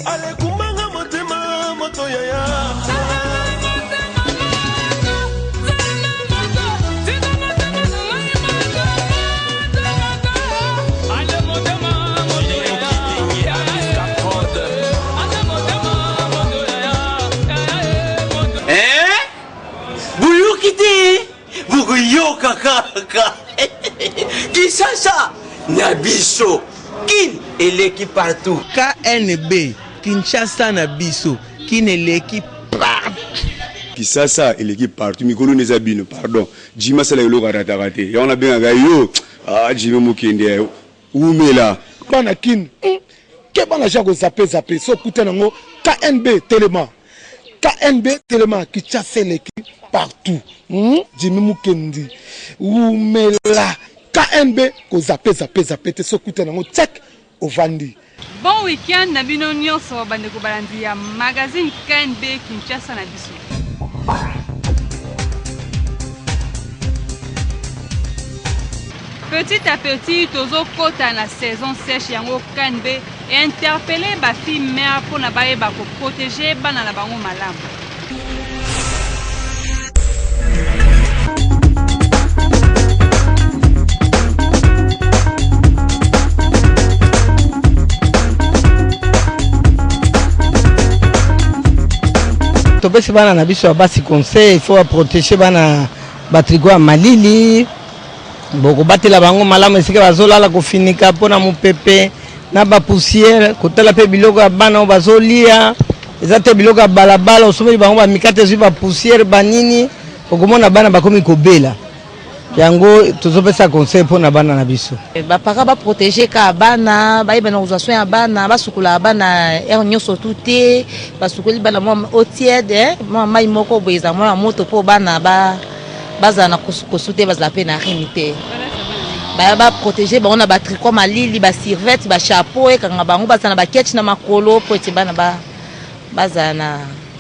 Alekumbanga motema moto yaya. Eh? Boyoki te bokoyoka kaka Kinshasa na biso kin eleki partout. KNB Kinshasa na biso kin eleki partout. Kisasa eleki partout mikolo nde eza bino pardon Jimmy asalaka eloko arataka te yango nabengaka yo ah Jimmy Mukendi wumela. Bana kin hum keba na ja ko zappe zappe soki okutani yango KNB telema KNB telema Kinshasa eleki partout hum Jimmy Mukendi wumela KNB ko zappe zappe zappe te soki okutani yango check ovandi. Bon week-end na bino nionso ba ndeko balandi ya magazine KNB Kinshasa na biso. Petit à petit tozo kota na saison sèche yango KNB e interpeller ba filles mères pona bayeba ko proteger bana na bango malamu. Topesi bana na biso ya basi conseil, il faut ba proteger bana ba tricot ya malili, bokobatela bango malamu esika bazolala, kofinika mpo na mopepe na ba poussière, kotala mpe biloko ya bana oyo bazolia eza te biloko ya balabala, osombeli bango ba mikate ezwi ba poussière banini, okomona bana bakomi kobela. Yango tozopesa conseil mpo na bana na biso. Ba parents ba proteger kaka bana, bayeba na kozwa soin ya bana, basukolaka bana heure nyonso tout te, basukoli bana mwa eau tiède, mwa mayi moko boye ezala mwa moto mpo bana ba bazala na kosukosu te, bazala mpe na rhume te. Ba ba proteger bango na ba tricot malili, ba survêt, ba chapeau ekanga bango, bazala na ba ketch na makolo mpo ete bana ba bazala na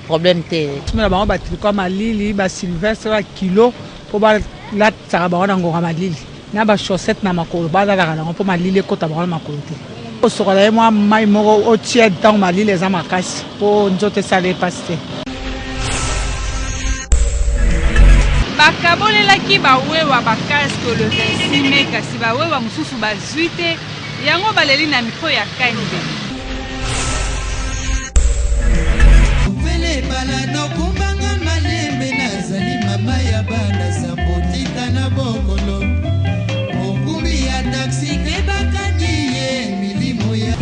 problème te. Sombela bango ba tricot malili, ba sylvestre ba kilo mpo balatisaka bango na ngonga malili na ba chaussette na makolo balalaka nango mpo malili ekota bango na makolo te. Osokola ye mwa mai moko eau tiède ntango malili eza makasi mpo nzoto esala ye mpasi te. Bakabolelaki ba wewa ba casque le 26 mai kasi ba wewa mosusu bazui te yango baleli na micro ya KNB.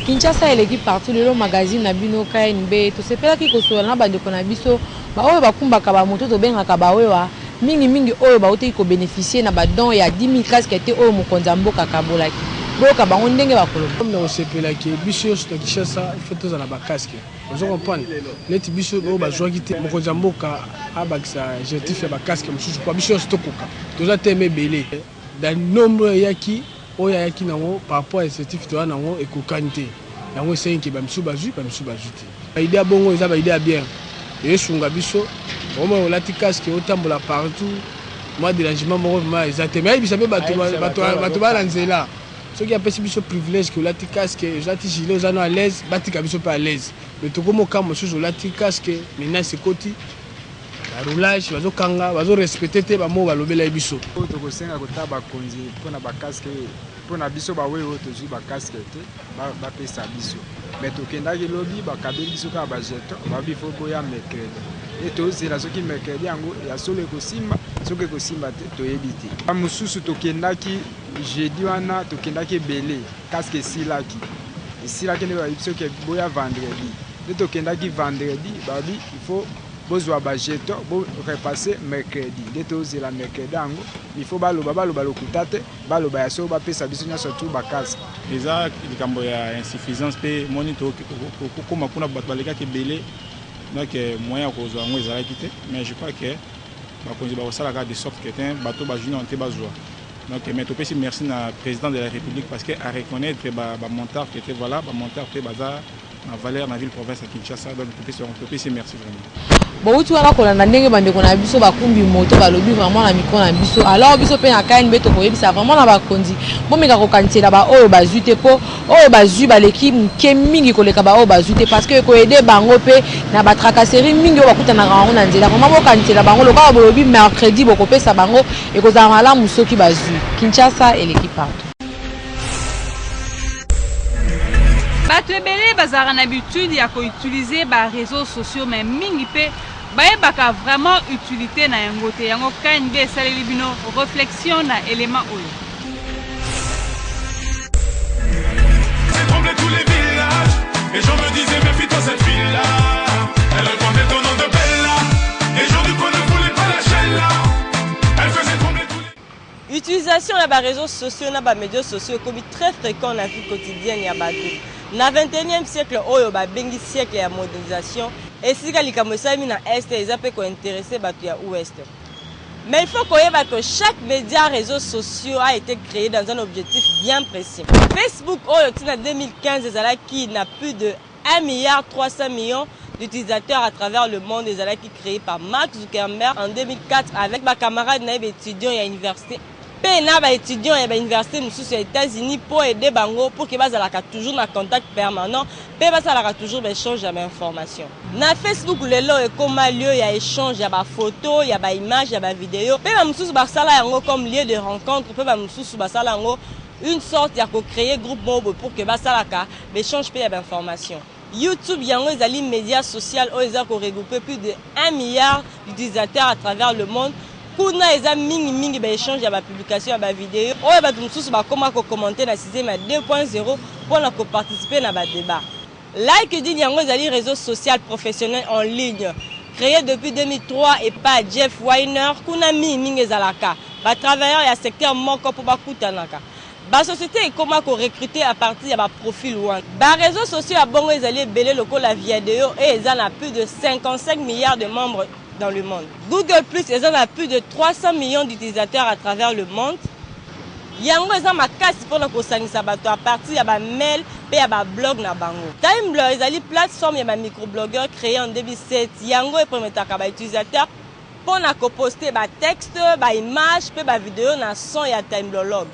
Kinshasa eleki partout lelo magazine na bino KNB tosepelaki kosolola na bandeko na biso baoyo bakumbaka ba moto tobengaka ba wewa mingi mingi oyo bautaki ko beneficier na ba dons ya 10.000 casques te oyo mokonzi ya mboka akabolaki. Boyoka bango ndenge bakoloba. Comme nakosepela ke biso nyonso na Kinshasa il faut tozala na ba casque ozo comprendre neti biso oyo bazuaki te mokonzi ya mboka abakisa objectif ya ba casque mosusu po biso nyonso tokoka toza teme ebele na nombre eyaki oyo ayaki nango par rapport ya effectif toza nango ekokani te yango esengi ke ba misusu bazui ba misusu bazui te. Ba idee ya bongo eza ba idee ya bien esunga biso omona olati casque otambola partout mwa derangement moko vraiment eza te mais ayebisa pe batu batu ba na nzela soki apesi biso privilège ke olati casque olati gilet oza no à l'aise batika biso pe à l'aise mais tokomi okamwa mosusu olati casque menace ekoti ba roulage bazo kanga bazo respecter te ba mots balobelaki biso. Oyo tokosenga kota bakonzi pona ba casque pona biso ba wewe oyo tozui ba casque te ba pesa biso mais tokendaki lobi bakabeli biso kaka ba jeton balobi faut boya mercredi et tozela soki mercredi yango ya solo ekosimba soki ekosimba te toyebi te. Ba mosusu tokendaki jeudi wana tokendaki ebele casque esilaki esilaki nde bayebi biso ke boya vendredi nde tokendaki vendredi balobi il faut Bozua ba jetons bo repasser mercredi nde tozela mercredi yango il faut baloba baloba lokuta te baloba ya solo bapesa biso nionso tout ba casque. Eza likambo ya insuffisance pe omoni tokoma kuna bato balekaki ebele donc moyen ya kozwa yango ezalaki te mais je crois que bakonzi bakosala kaka de sorte que te bato bazwi nano te bazwa donc mais topesi merci na président de la république parce que a reconnaître ba, ba montard que te voilà ba montard pe baza. na valeur na ville province ya Kinshasa donc topesi bango topesi merci vraiment. Bowuti wana kolanda ndenge bandeko na biso bakumbi moto balobi vraiment na micro na biso alors biso mpe na KNB tokoyebisa vraiment na bakonzi bomeka kokanisela baoyo bazwi te mpo oyo bazwi baleki moke mingi koleka baoyo bazwi te parce que ekoyede bango mpe na batracasserie mingi oyo bakutanaka yango na nzela vraiment bokanisela bango lokola bolobi mercredi bokopesa bango ekozala malamu soki bazwi Kinshasa eleki partout. Bato ebele bazalaka na habitude ya ko utiliser ba reseaux sociaux mais mingi pe bayebaka vraiment utilite na yango te. Yango KNB esaleli bino reflexion na element oyo. Tremblait tous les villages. Les gens me disaient méfie-toi cette fille-là. Elle répondait au nom de Bella. Les gens du coin ne voulaient pas lâcher là. Elle faisait trembler tous les Utilisation ya ba reseaux sociaux na ba medios sociaux ekomi très frequent na vie quotidienne ya bato na 21e siècle oyo babengi siècle ya modernisation, esika likambo esalemi na Est eza mpe ko interesser bato ya Ouest. Mais il faut koyeba que chaque media reseaux sociaux a ete cree dans un objectif bien precis. Facebook oyo ti na 2015 ezalaki na plus de 1 milliard 300 millions d'utilisateurs à travers le monde ezalaki cree par Mark Zuckerberg en 2004 avec ba camarades na ye ba etudiants ya universite mpe na ba etudiants ya ba universite mosusu ya Etats-Unis mpo aider bango pour que bazalaka toujours na contact permanent mpe basalaka toujours ba echange ya ba informations. Na Facebook lelo ekoma lieu ya echange ya ba photos, ya ba images, ya ba videos mpe ba mosusu basala yango comme lieu de rencontre mpe ba mosusu basala yango une sorte ya ko creer groupe moko boye pour que basalaka ba echange mpe ya ba informations. YouTube yango ezali media social oyo eza ko regrouper plus de 1 milliard d'utilisateurs à travers le monde. Kuna eza mingi mingi ba echange ya ba publications ya ba videos oyo bato mosusu bakoma ko commenter na système ya 2.0 mpo na ko participer na ba debats. LinkedIn yango ezali reseau social professionnel en ligne cree depuis 2003 epa Jeff Weiner. Kuna mingi mingi ezalaka ba travailleurs ya secteur moko mpo bakutanaka. Ba societes ekoma ko recruter à partir ya ba profils wana. Ba reseaux sociaux ya bongo ezali ebele lokola Viadeo oyo eza na plus de 55 milliards de membres dans le monde. Google plus eza na plus de 300 millions d'utilisateurs à travers le monde. Yango eza makasi pona kosangisa bato à partir ya ba mails pe ya ba blogs na bango. Tumblr ezali plateforme ya ba microblogueurs creee en 2007. Yango e permettaka ba utilisateurs Mpo na ko poster ba textes, ba images mpe ba videos na son ya Tumblrlog.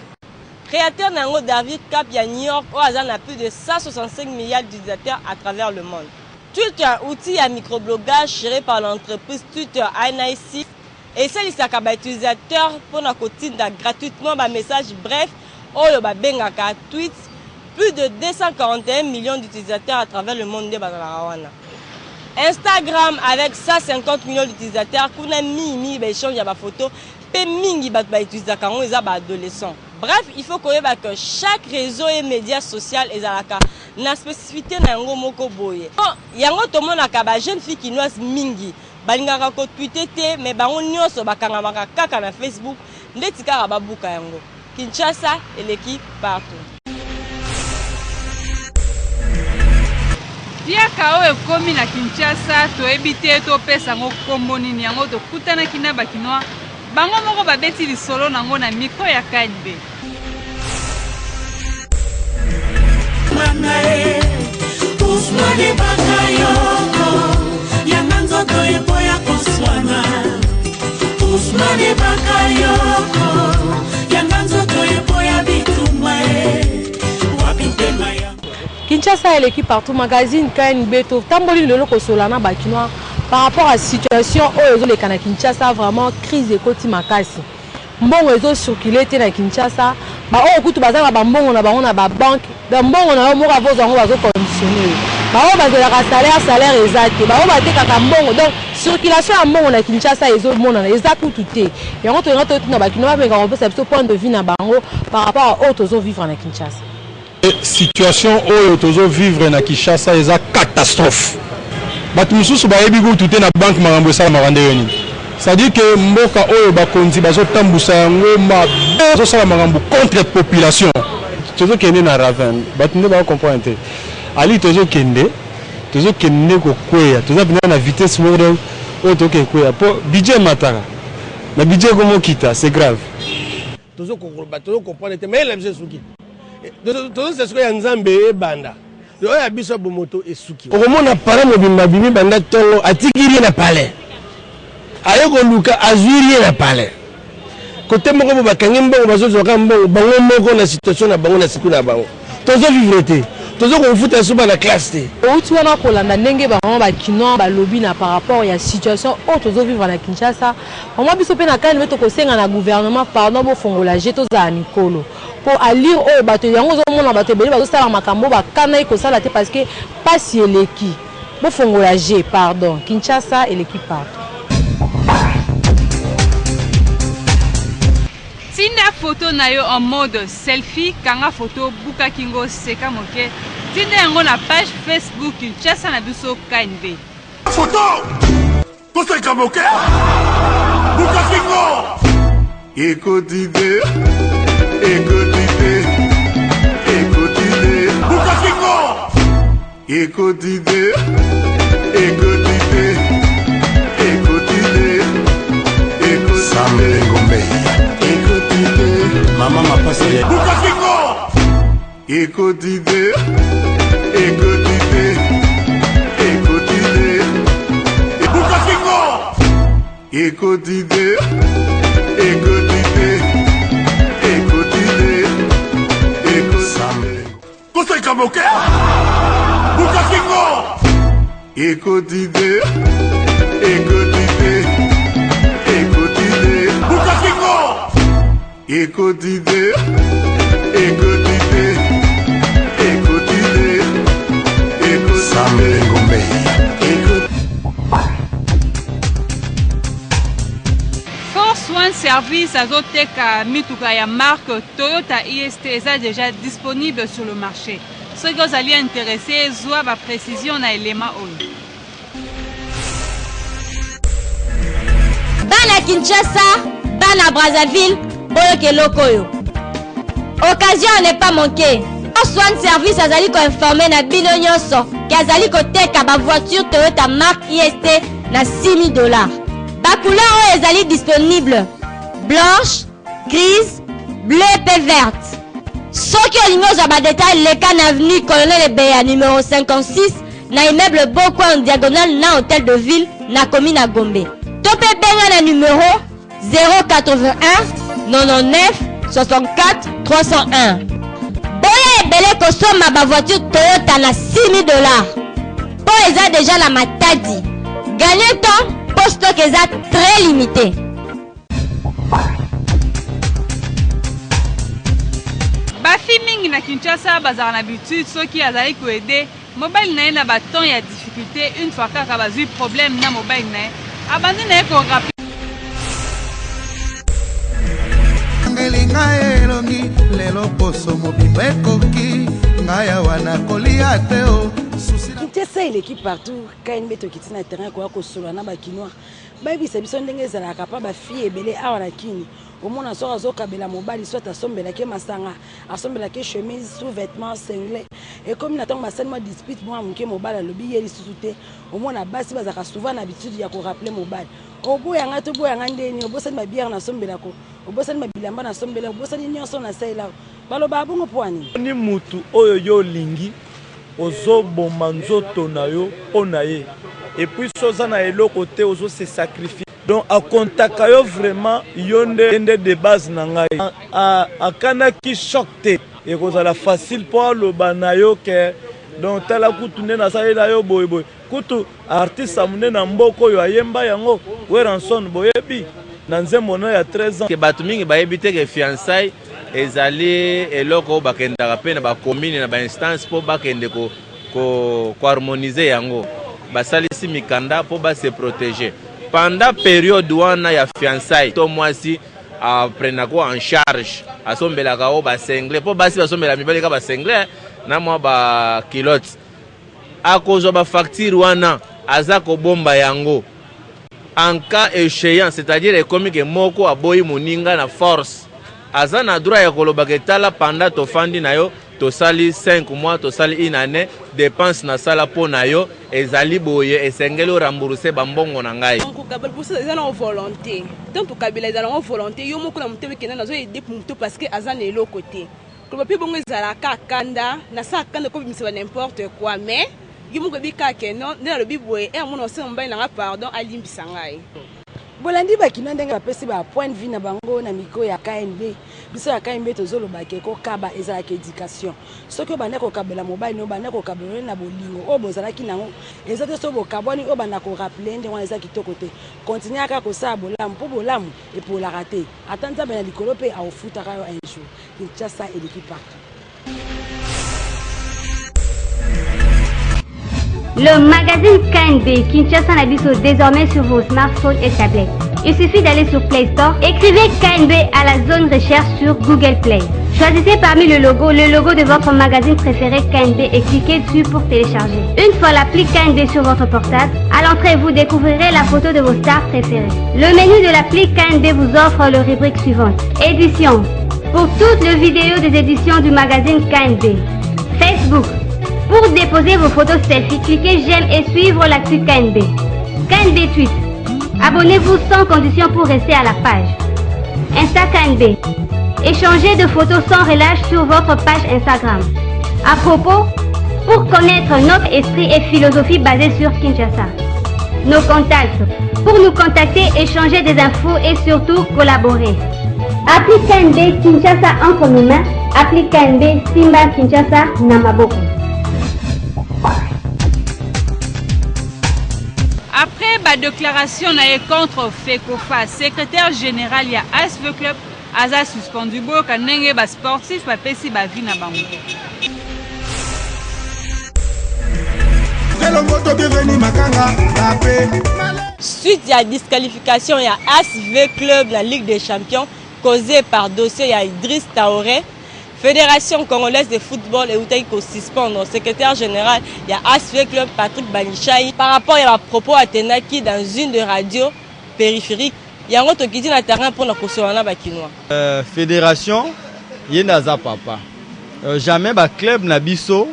Createur na yango David Karp ya New York oyo aza na plus de 165 milliards d'utilisateurs à travers le monde. Twitter, outil ya microblogage gere par l'entreprise Twitter Inc. Esalisaka ba utilisateurs mpo na kotinda gratuitement ba messages brefs oyo babengaka tweets. Plus de 241 millions d'utilisateurs à travers le monde nde bazalaka wana. Instagram avec 150 millions d'utilisateurs kuna mingi mingi ba echange ya ba photos pe mingi bato ba utilisaka yango eza ba adolescents. Bref, il faut koyeba que chaque réseau et média social ezalaka na spécificité na yango moko boye. Bon, yango tomonaka ba jeunes filles kinoises mingi balingaka ko tweeter te mais bango nionso bakangamaka kaka na Facebook ndeti kaka babuka yango. Kinshasa eleki partout. Piaka oyo ekomi na Kinshasa toyebi te topesa yango kombo nini yango tokutanaki na ba kinois bango moko babeti lisolo nango na micro ya KNB. Ousmane Bakayoko yanga nzoto eboya koswana Ousmane Bakayoko yanga nzoto eboya bitumba e wapi mpema ya Kinshasa eleki partout magazine KNB totamboli lelo kosola na ba kinois par rapport à situation oyo ezoleka na Kinshasa vraiment crise ekoti makasi Mbongo ezo circuler te na Kinshasa, ba oyo kutu baza na ba mbongo na bango na ba banque, donc mbongo na yo moko avant ozwa yango bazo conditionner yo. Ba oyo bazelaka salaire, salaire eza te, ba oyo batekaka mbongo, donc circulation ya mbongo na Kinshasa ezo monana, eza kutu te. Yango tolinga totuna ba kinois bameka kopesa biso point de vue na bango par rapport à oyo tozo vivre na Kinshasa. Situation oyo tozo vivre na Kinshasa eza catastrophe. Batu mosusu bayebi kutu te na banque makambo esalamaka ndenge nini. C'est à dire que mboka oyo bakonzi bazo tambusa yango mabe, bazo sala makambo contre population. Tozo kende na ravin, batu nde bao comprendre te. Ali tozo kende, tozo kende ko kweya, toza penza na vitesse moko donc oyo toke kweya po budget emataka mais budget ekomi okita, c'est grave. Tozo koloba tozo comprendre te mayele na biso esuki. Tozo sikoyo ya Nzambe ebanda. Oyo ya biso ya bomoto esuki. Okomona parent mobimba abimi banda tongo atiki rien na palais aye koluka azui rien na palais cote moko bo bakangi mbongo bazozwa kaka mbongo bango moko na situation na bango na siku na bango tozo vivre te tozo kofuta lisusu bana classe te. Owuti wana kolanda ndenge ba maman ba kinois balobi na par rapport ya situation oyo tozo vivre na Kinshasa, vraiment biso pe na KNB tokosenga na gouvernement pardon bofongola jeu tozala mikolo po allure oyo batu yango ozo mona batu ebele bazo sala makambo oyo bakanaki kosala te parce que pasi eleki bofongola jeu pardon Kinshasa eleki partout. Tinda photo na yo en mode selfie, kanga photo, buka kingo, seka moke, tinda yango na page Facebook Kinshasa na biso KNB. Photo! Toseka moke! Buka kingo! Ekoti te, ekoti te, ekoti te. Buka kingo! Ekoti te, ekoti te, ekoti te, ekoti te. Sam Ngombe. Ekoti te. Mama mapasa ya. Buka kingo! Ekoti te, ekoti te, ekoti te. Buka kingo! Ekoti te, ekoti te, ekoti te, ekoti te. Toseka moke! Buka kingo! Ekoti te, ekoti te, ekoti te. Buka kingo! Ekoti te, ekoti te, ekoti te, ekoti Sam te. Ngombe. Ekoti. Force One Service azoteka mituka ya marque Toyota IST eza dejà disponible sur le marché. Soki ozali interesse zua ba precisions na element oyo. Bana Kinshasa, bana Brazzaville, boyoka eloko oyo. Occasion à ne pas manquer. Force One Service azali ko informer na bino nyonso ke azali koteka ba voiture Toyota marque IST na 6000 dollars. Ba couleur oyo ezali disponible: blanche, grise, bleu pe verte. Soki olingi ozwa ba details leka na avenue Colonel Ebeya numero 56 na immeuble Bokwa en diagonale na hotel de ville na commune ya Gombe. To pe benga na numero 081 99 64 301. Boya ebele kosomba ba voiture Toyota na 6000 dollars. Po eza dejà na Matadi. Gagne temps po stock eza très limité. Ba filles mingi na Kinshasa bazalaka na habitude soki azali ko aider mobali na ye na ba temps ya difficulte une fois kaka bazui problème na mobali na ye abandi na ye ko rappeler Ngeli ngai elongi lelo poso mobimba ekoki ngai awa nakolia te o Kinshasa eleki partout KNB tokiti na terrain koya kosolola na ba kinois Bayebisa biso ndenge ezalaka pa ba fille ebele awa na kin omona soki azokabela mobali soit asombelaki ye masanga asombelaki ye chemise sous vêtement singlet ekomi na ntango basali mwa dispute mwa moke mobali alobi ye lisusu te omona basi bazalaka souvent na habitude ya ko rappeler mobali oboya ngai toboya ngai ndeni obosani ba bière nasombelako obosani ba bilamba nasombela obosani nyonso nasalela balobaka bongo mpo ya nini Ni mutu oyo yo olingi ozo boma nzoto na yo po na ye et puis soki oza na eloko te ozo se sacrifier donc a comptaka yo vraiment yo nde nde de base na ngai akanaki choc te ekozala facile po aloba na yo ke donc tala kutu nde nasalela yo boye boye kutu artiste ya munene na mboka oyo ayemba yango Werrason boyebi na nzembo na ya 13 ans. Ke bato mingi bayebi te ke fiançailles Ezali eloko oyo bakendaka pe na ba communes na ba instances po bakende ko ko harmoniser yango. Basalisi mikanda po ba se proteger. Pendant periode wana ya fiançailles to mwasi a prenaka yo en charge, asombelaka yo ba singlet po basi basombelaka mibali kaka ba singlet na mwa ba culottes. Akozwa ba factures wana aza kobomba yango en cas echeant, c'est-à-dire ekomi ke moko aboyi moninga na force, aza na droit ya koloba ke tala pendant tofandi na yo tosali 5 mois, tosali une annee, depense nasala mpo na yo ezali boye, esengeli o rembourser ba mbongo na ngai. Donc kokabela mposa eza nango volonte, tango tokabela ezala nango volonte, yo moko na motema ekenda nazo aider moto parce que aza na eloko te. Koloba pe bongo ezalaka kaka kanda, nasala kanda kobimisa ba n'importe quoi mais yo moko oyebi kaka que non nde nalobi boye heure moko nakosenga mobali na nga pardon alimbisa ngai. Bolandi ba kinois ndenge bapesi ba point de vue na bango na micro ya KNB. Biso ya KNB tozoloba ke kokaba ezalaka education. Soki obanda kokabela mobali no obanda kokabela ye na bolingo oyo bozalaki nango, eza te soki bokabwani obanda ko rappeler ye ndenge wana eza kitoko te. Continuer kaka kosala bolamu po bolamu epolaka te. Ata Nzambe na likolo pe akofutaka yo un jour. Kinshasa eleki partout. Le magazine KNB Kinshasa na biso désormais sur vos smartphones et tablettes. Il suffit d'aller sur Play Store, écrivez KNB à la zone recherche sur Google Play. Choisissez parmi le logo le logo de votre magazine préféré KNB et cliquez dessus pour télécharger. Une fois l'appli KNB sur votre portable, à l'entrée vous découvrirez la photo de vos stars préférées. Le menu de l'appli KNB vous offre le rubrique suivante. Édition. Pour toutes les vidéos des éditions du magazine KNB. Facebook. Pour déposer vos photos selfie, cliquez j'aime et suivre l'actu KNB. KNB Tweet. Abonnez-vous sans condition pour rester à la page. Insta KNB. Échangez de photos sans relâche sur votre page Instagram. À propos, pour connaître notre esprit et philosophie basée sur Kinshasa. Nos contacts. Pour nous contacter, échanger des infos et surtout collaborer. Appli KNB Kinshasa entre nos mains. Appli KNB Simba Kinshasa Namaboko. Après ba declaration na ye contre Fecofa, secrétaire général ya ASV Club aza suspendu boyoka ndenge ba sportifs bapesi ba vie na bango. Suite ya disqualification ya ASV Club na Ligue des Champions causée par dossier ya Idriss Traoré, Federation congolaise de football eutaki ko suspendre secretaire general ya ASV Club Patrick Banichai par rapport ya ba propos atenaki dans une de radio périphérique. Yango tokiti na terrain pona kosolola na ba kinois. Federation ye nde aza papa jamais ba club na biso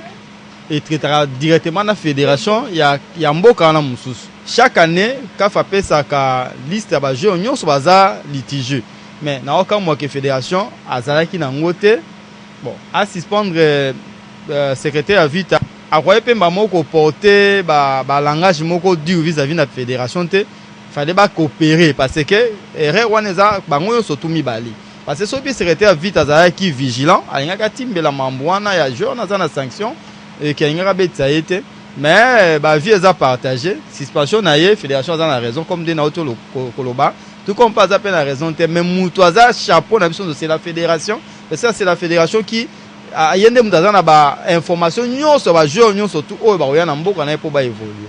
e traitaka directement na federation ya, ya mboka wana mosusu. Chaque annee CAF apesaka liste ya ba joueurs nyonso baza litigieux mais naokamwa ke federation azalaki na yango te. Bon, a suspendre euh, secrétaire ya Vita akoki mpe mbala moko koporte ba, ba langage moko dur vis-à-vis na federation te. Fallait ba cooperer parce que erreur wana eza bango nyonso tu mibale. Parce que soki secrétaire Vita azalaki vigilant, alingaki atimbela mambo wana ya joueur wana aza na sanction et que alingaki abetisa ye te. Mais ba vie eza partage, suspension na ye fédération aza na raison comme nde nauti koloba, tout comme mpe aza mpe na raison te, mais mutu aza chapeau na biso c'est la fédération, parce que c'est la fédération qui ye nde mutu aza na ba information nyonso ba joueur nyonso tout oyo bakoya na mboka na ye mpo ba évoluer.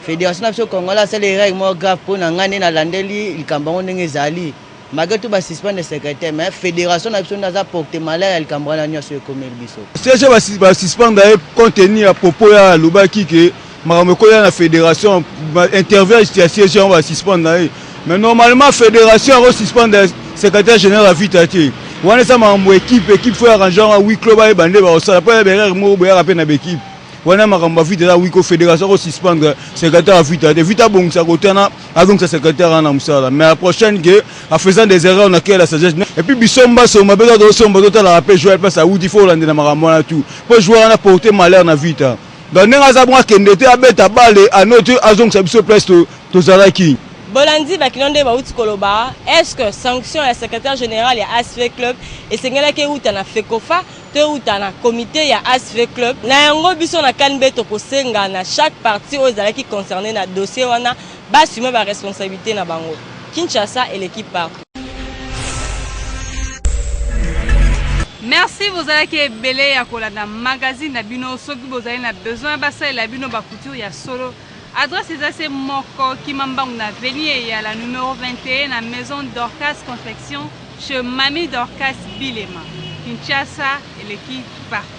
Federation na biso congolais asali erreur moko grave mpo na ngai nde nalandeli likambo yango ndenge ezali malgré tout ba suspendre secrétaire mais federation na biso nde aza porte malheur ya likambo wana nyonso ekomeli biso. CG ba suspendre ye compte tenu ya propos ya alobaki ke makambo ekoya na federation interview ya CG yango ba suspendre ye mais normalement federation ako suspendre secrétaire général ya vita te wana eza makambo équipe équipe faut arranger yango huis clos bayeba nde bakosala mpo ya berere moko boyaka mpe na baequipe Wana makambo ya vita eza wiko federation ako suspendre secrétaire ya vita te vita abongisa kote wana azongisa secrétaire wana na mosala mais la prochaine que en faisant des erreurs na la sagesse et puis bisomba somba mpe tozosomba totalaka mpe joueur place awuti fo olandela makambo wana tout mpo joueur wana porte malheur na vita donc ndenge aza bongo akende te abeta bale ano te azongisa biso place tozalaki. Bolandi ba kinois nde bawuti koloba, est-ce que sanction ya secretaire general ya ASV Club esengelaki ewuta na Fecofa to ewuta na comite ya ASV Club? Na yango biso na CANB tokosenga na chaque partie oyo ezalaki concerne na dossier wana ba assumer ba responsabilites na bango. Kinshasa eleki partout. Merci bozalaki ebele ya kolanda magazine na bino soki bozali na besoin basalela bino ba couture ya solo adresse eza se moko kima mbangu na avenue Eyala numero 21 na maison Dorcas Confection chez Mamie Dorcas Bilema Kinshasa eleki partout.